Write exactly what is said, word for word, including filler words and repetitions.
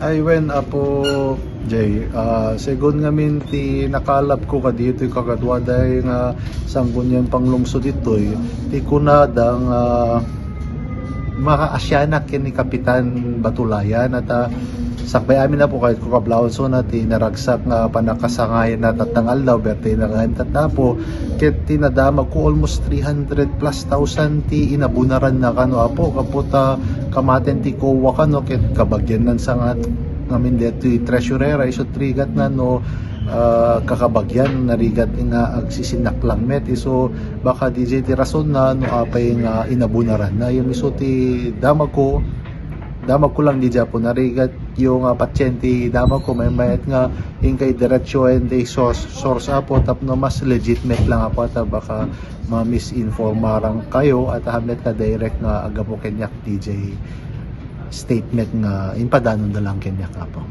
Ay, wen, Apo Jay, ah, segun ngamin ti nakalabko kaditoy kakaduaday nga Sangguniang Panglungsod ditoy, ti kunada nga makaasianak ken ni Kapitan Batulayan, at, ah, sakbay amin, Apo, kayatko kablaon, so, na ti naragsak nga pannakasangayan na tattang aldaw, birthday na ngamin tatta, Apo, ket ti nadamagko almost three hundred plus thousand ti inabunaranna kano, Apo, gapu ta kamaten ti COA kano, ket kabagiannan sa nga ngamin detoy treasurer, isu ti rigatna no, ah, kakabagian narigat nga agsisinaklang met. Isu baka D J ti rasonna no apay nga inabunaranna. Ngem isu ti damagko, damagko lang D J, Apo, narigat yo nga patien ti damagko, maymayat nga inkay diretsoen ti source, source, Apo, tapno mas legitimate lang, Apo, ta baka ma-misinformaran kayo, at amin met nga direct nga aggapu kaniak D J statement nga impadanonda lang kaniak, Apo.